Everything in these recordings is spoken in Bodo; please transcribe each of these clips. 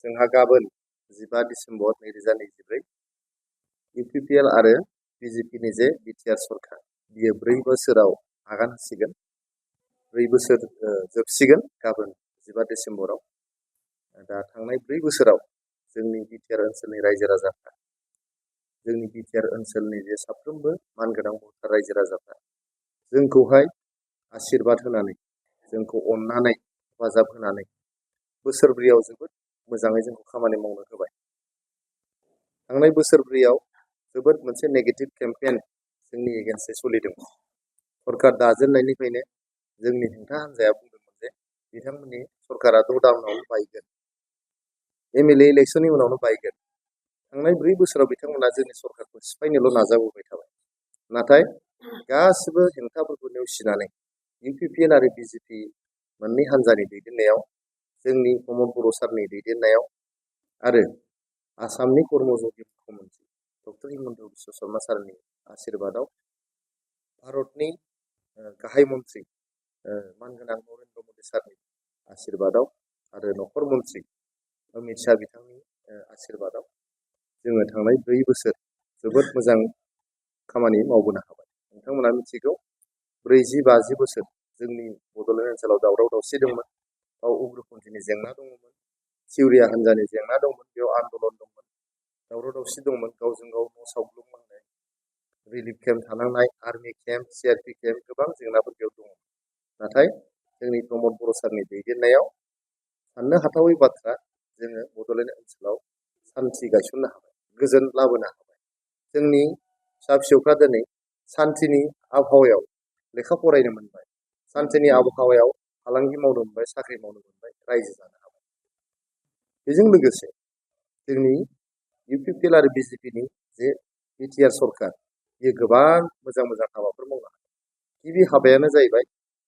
जोंहा गाबोन 15 डिसेम्बर 2024 इउपिपिएल आरो बिजेपिनि जे बिटिआर सरकार बियो 4 बोसोराव आगान होसिगोन। 4 बोसोर जोबसिगोन गाबोन 15 डिसेम्बराव। दा थांनाय 4 बोसोराव जोंनि बिटिआर ओनसोलनि रायजो राजाफ्रा जोंनि बिटिआर ओनसोलनि जे साफ्रोमबो मानगोनां भटार रायजो राजाफ्रा जोंखौहाय आशीर्बाद होनानै जोंखौ अननानै हेफाजाब होनानै बोसोरब्रैयाव जोबोद मोजाङै जोंखौ खामानि मावनो होबाय। थांनाय बोसोरब्रैयाव जोबोद मोनसे नेगेटिभ केम्पेन जोंनि एगेन्स्टै सोलिदोंमोन। सरकार दाजेननायनिफ्रायनो जोंनि हेंथा हान्जाया बुंदोंमोन जे बिथांमोननि सरकारा द'दाउनावनो बायगोन, एमएलए इलेक्सननि उनावनो बायगोन। थांनाय 4 बोसोराव बिथांमोना जोंनि सरकारखौ सिफायनोल' नाजाबोबाय थाबाय। नाथाय गासिबो हेंथाफोरखौ नेवसिनानै इउपिपिएल आरो बिजेपि मोननै हान्जानि दैदेननायाव, जोंनि प्रमद बर' सारनि दैदेननायाव आरो आसामनि कर्मयोगी मुख्यमन्त्रि डक्टर हिमन्त बिश्व शर्मा सारनि आशीर्बादाव भारतनि गाहाय मन्त्रि मानगोनां नरेन्द्र मोदी सारनि आशीर्बादाव आरो नखर मन्त्रि अमित शाह बिथांनि आशीर्बादाव जोङो थांनाय 4 बोसोर जोबोद मोजां खामानि मावबोनो हाबाय। नोंथांमोना मिथिगौ 40-50 बोसोर जोंनि बड'लेण्ड ओनसोलाव दावराव दावसि दंमोन, बाव उग्रपन्थीनि जेंना दंमोन, सिउरिया हान्जानि जेंना दंमोन, बेयाव आन्दलन दंमोन, दावराव दावसि दंमोन, गावजों गाव न' सावग्लुंनांनाय, रिलिफ केम्प थानांनाय, आर्मि केम्प, सिआरपि केम्प, गोबां जेंनाफोर बेयाव दंमोन। नाथाय जोंनि प्रमद बर' सारनि दैदेननायाव साननो हाथावै बाथ्रा, जोङो बड'लेण्ड ओनसोलाव सान्थि गायसननो हाबाय, गोजोन लाबोनो हाबाय। जोंनि फिसा फिसौफ्रा दिनै सान्थिनि आबहावायाव लेखा फरायनो मोनबाय, सान्थिनि आबहावायाव फालांगि मावनो मोनबाय, साख्रि मावनो मोनबाय, रायजो जानो हाबाय। बेजों लोगोसे जोंनि इउपिपिएल आरो बिजेपिनि जे बिटिआर सरकार बेयो गोबां मोजां मोजां हाबाफोर मावनो हादों। गिबि हाबायानो जाहैबाय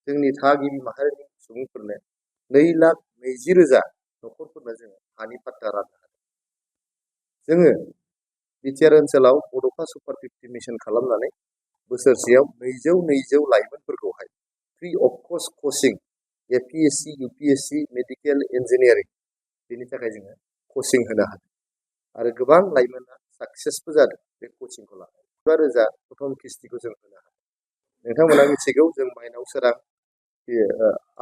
जोंनि थागिबि माहारिनि सुबुंफोरनो 2,20,000 न'खरफोरनो जोङो हानि पाट्टा राननो हादों। जोङो बिटिआर ओनसोलाव बड'सा सुपार 50 मिशन खालामनानै बोसोरसेयाव 200 लाइमोनफोरखौहाय free of cost coaching APSC, UPSC, medical, engineering बेनि थाखाय जोङो कचिं होनो हादों आरो गोबां लाइमोना साक्सेसबो जादों बे कचिंखौ लानानै। 5,000 प्रथम किस्तिखौ जों होनो हादों। नोंथांमोना मिथिगौ जों माइनाव सोरां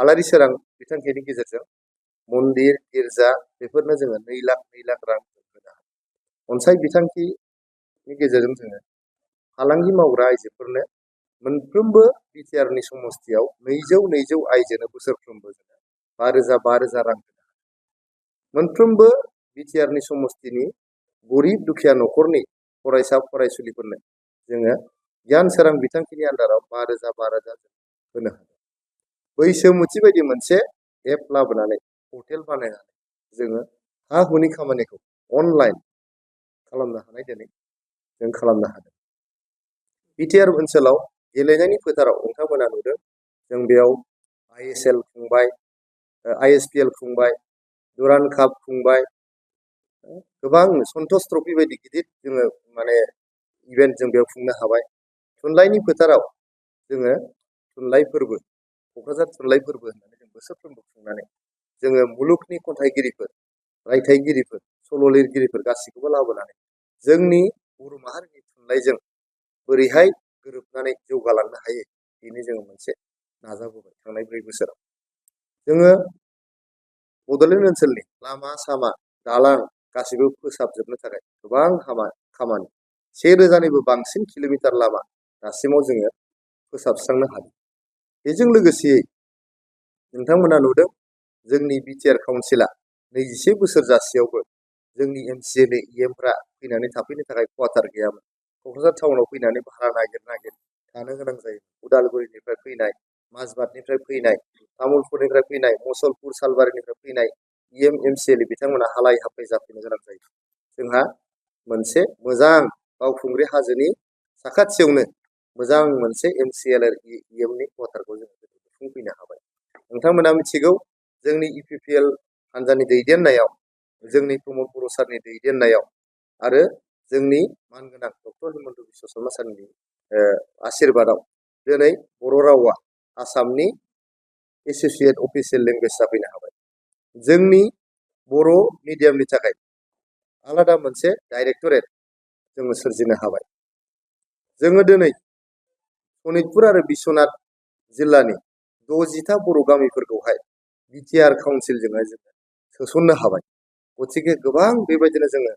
आलारि सोरां बिथांखिनि गेजेरजों मन्दिर, गिर्जा बेफोरनो जोङो 2 लाख रां होनो हादों। अनसाय बिथांखिनि गेजेरजों जोङो फालांगि मावग्रा आइजोफोरनो मोनफ्रोमबो बिटिआरनि समस्तियाव 200 आइजोनो बोसोरफ्रोमबो जोङो 5,000 रां होनो हादों। मोनफ्रोमबो बिटिआरनि समस्तिनि गरिब दुखिया न'खरनि फरायसा फरायसुलिफोरनो जोङो गियान सोरां बिथांखिनि आन्दाराव 5,000 होनो हादों। बैसोमुथि बायदि मोनसे एप लाबोनानै पर्टेल बानायनानै जोङो हा हुनि खामानिखौ अनलाइन खालामनो हानाय दिनै जों खालामनो हादों। बिटिआर ओनसोलाव गेलेनायनि फोथाराव नोंथांमोना नुदों जों बेयाव आइएसएल खुंबाय, आइएसपिएल खुंबाय, दुरान काप खुंबाय, गोबां सन्टोष ट्रफि बायदि गिदिर जोङो माने इभेन्ट जों बेयाव खुंनो हाबाय। थुनलाइनि फोथाराव जोङो थुनलाइ फोरबो, क'क्राझार थुनलाइ फोरबो होननानै जों बोसोरफ्रोमबो खुंनानै जोङो मुलुगनि खन्थाइगिरिफोर, रायथाइगिरिफोर, सल' लिरगिरिफोर गासैखौबो लाबोनानै जोंनि बर' माहारिनि थुनलाइजों बोरैहाय गोरोबनानै जौगालांनो हायो बेनि जोङो मोनसे नाजाबोबाय। थांनाय 4 बोसोराव जोङो बड'लेण्ड ओनसोलनि लामा सामा दालां गासैबो फोसाबजोबनो थाखाय गोबां खामानि 1,000निबो बांसिन किल'मिटार लामा दासिमाव जोङो फोसाबस्रांनो हादों। बेजों लोगोसेयै नोंथांमोना नुदों जोंनि बिटिआर काउन्सिला 21 बोसोर जासेयावबो जोंनि एमसिएलए इएमफ्रा फैनानै थाफैनो थाखाय क्वार्टार गैयामोन। क'क्राझार टाउनाव फैनानै भारा नागिर थानो गोनां जायो। उदालगुरिनिफ्राय फैनाय, माजबाटनिफ्राय फैनाय, तामुलपुरनिफ्राय फैनाय, मुसलपुर सालबारिनिफ्राय फैनाय इएम एमसिएलए बिथांमोना हालाय हाफाय जाफैनो गोनां जायो। जोंहा मोनसे मोजां बावखुंग्रि हाजोनि साखाथियावनो मोजां मोनसे एमसिएलए इएमनि क्वार्टारखौ जोङो लुफुंफैनो हाबाय। नोंथांमोना मिथिगौ जोंनि इउपिपिएल हान्जानि दैदेननायाव, जोंनि प्रमद बर' सारनि दैदेननायाव आरो जोंनि मानगोनां डक्टर हिमन्त बिश्व शर्मा सारनि आशीर्बादाव दिनै बर' रावा आसामनि एस'सिएट अफिसियेल लेंगुवेज जाफैनो हाबाय। जोंनि बर' मिडियामनि थाखाय आलादा मोनसे डाइरेक्टरेट जोङो सोरजिनो हाबाय। जोङो दिनै सनितपुर आरो बिश्वनाथ जिल्लानि 60टा बर' गामिफोरखौहाय बिटिआर काउन्सिलजोंहाय जोङो सोसननो हाबाय। गतिके गोबां बेबायदिनो जोङो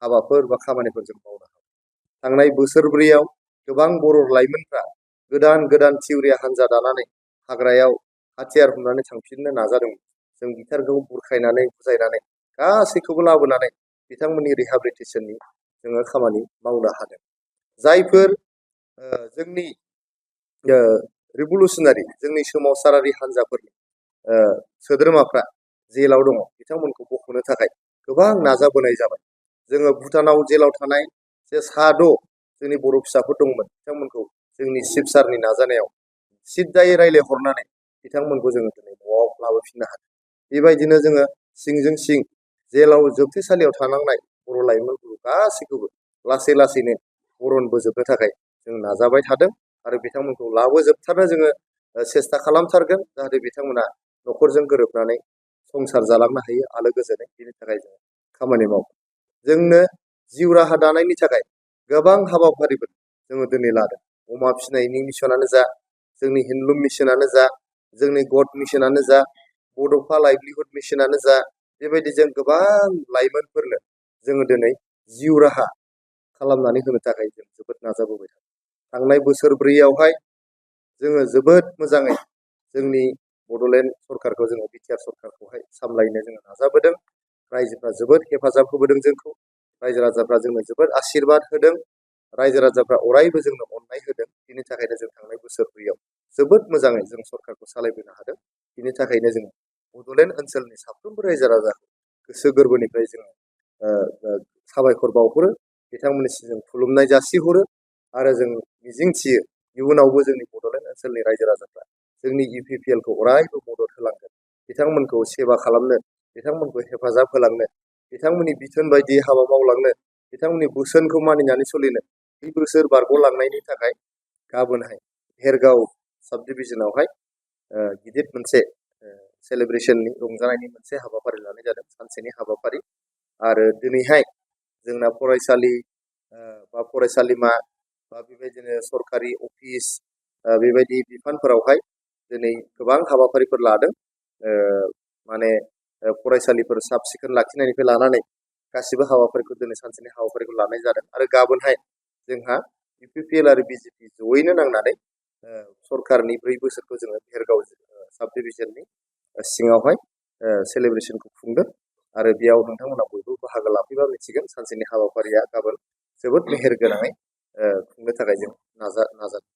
हाबाफोर बा खामानिफोर जों मावनो हाबाय। थांनाय बोसोरब्रैयाव गोबां बर' लाइमोनफ्रा गोदान गोदान थिउरिया हान्जा दानानै हाग्रायाव हाथियार हमनानै थांफिननो नाजादोंमोन। जों बिथांखौ बुरखायनानै बुजायनानै गासैखौबो लाबोनानै बिथांमोननि रिहाबिलिटेसननि जोङो खामानि मावनो हादों। जायफोर जोंनि रिभलुसनारि जोंनि सोमावसारारि हान्जाफोरनि सोद्रोमाफ्रा जेलाव दङ बिथांमोनखौ बख'नो थाखाय गोबां नाजाबोनाय जाबाय। जोङो भुटानाव जेलाव थानाय जे 6 जोंनि बर' फिसाफोर दंमोन बिथांमोनखौ जोंनि चिफ सारनि नाजानायाव सिद्दायै रायज्लायहरनानै बिथांमोनखौ जोङो दिनै न'आव लाबोफिननो हादों। बेबायदिनो जोङो सिंजों सिं जेलाव जोबथेसालियाव थानांनाय बर' लाइमोनफोरखौ गासैखौबो लासै लासैनो बरनबोजोबनो थाखाय जों नाजाबाय थादों आरो बिथांमोनखौ लाबोजोबथारनो जोङो सेस्था खालामथारगोन जाहाथे बिथांमोना न'खरजों गोरोबनानै संसार जालांनो हायो आलो गोजोनै। बेनि थाखाय जों खामानि मावो। जोंनो जिउ राहा दानायनि थाखाय गोबां हाबाफारिफोर जोङो दिनै लादों। अमा फिसिनायनि मिशनानो जा, जोंनि हेन्डलुम मिशनानो जा, जोंनि गड मिशनानो जा, बड'फा लाइभलिहुड मिशनानो जा, बेबायदि जों गोबां लाइमोनफोरनो जोङो दिनै जिउ राहा खालामनानै होनो थाखाय जों जोबोद नाजाबोबाय थादों। थांनाय बोसोरब्रैयावहाय जोङो जोबोद मोजाङै जोंनि बड'लेण्ड सरकारखौ जोङो बिटिआर सरकारखौहाय सामलायनो जोङो नाजाबोदों। रायजोफ्रा जोबोद हेफाजाब होबोदों जोंखौ। रायजो राजाफ्रा जोंनो जोबोद आशीर्बाद होदों। रायजो राजाफ्रा अरायबो जोंनो अननाय होदों। बिनि थाखायनो जों थांनाय बोसोरब्रैयाव जोबोद मोजाङै जों सरकारखौ सालायबोनो हादों। बिनि थाखायनो जों बड'लेण्ड ओनसोलनि साफ्रोमबो रायजो राजाखौ गोसो गोरबोनिफ्राय जोङो साबायखर बावहरो, बिथांमोननिसिम जों खुलुमनाय जासिहरो आरो जों मिजिंथियो इयुनावबो जोंनि बड'लेण्ड ओनसोलनि रायजो राजाफ्रा जोंनि इउपिपिएलखौ अरायबो मदद होलांगोन। बिथांमोनखौ सेबा खालामनो, बिथांमोनखौ हेफाजाब होलांनो, बिथांमोननि बिथोन बायदि हाबा मावलांनो, बिथांमोननि बोसोनखौ मानिनानै सोलिनो 2 बोसोर बारग'लांनायनि थाखाय गाबोनहाय भेरगाव साब डिभिजनावहाय गिदिर मोनसे सेलिब्रेशननि रंजानायनि मोनसे हाबाफारि लानाय जादों, सानसेनि हाबाफारि। आरो दिनैहाय जोंना फरायसालि बा फरायसालिमा बा बेबायदिनो सरकारि अफिस बेबायदि बिफानफोरावहाय दिनै गोबां हाबाफारिफोर लादों। माने फरायसालिफोर साब सिखोन लाखिनायनिफ्राय लानानै गासिबो हाबाफारिखौ दिनै सानसेनि हाबाफारिखौ लानाय जादों। आरो गाबोनहाय जोंहा इउपिपिएल आरो बिजेपि जयैनो नांनानै सरकारनि 4 बोसोरखौ जोङो भेरगाव साब डिभिजननि सिङावहाय सेलिब्रेशनखौ खुंदों। आरो बेयाव नोंथांमोना बयबो बाहागो लाफैबा मिथिगोन सानसेनि हाबाफारिया गाबोन जोबोद मेहेर गोनाङै खुंनो थाखाय जों नाजादों।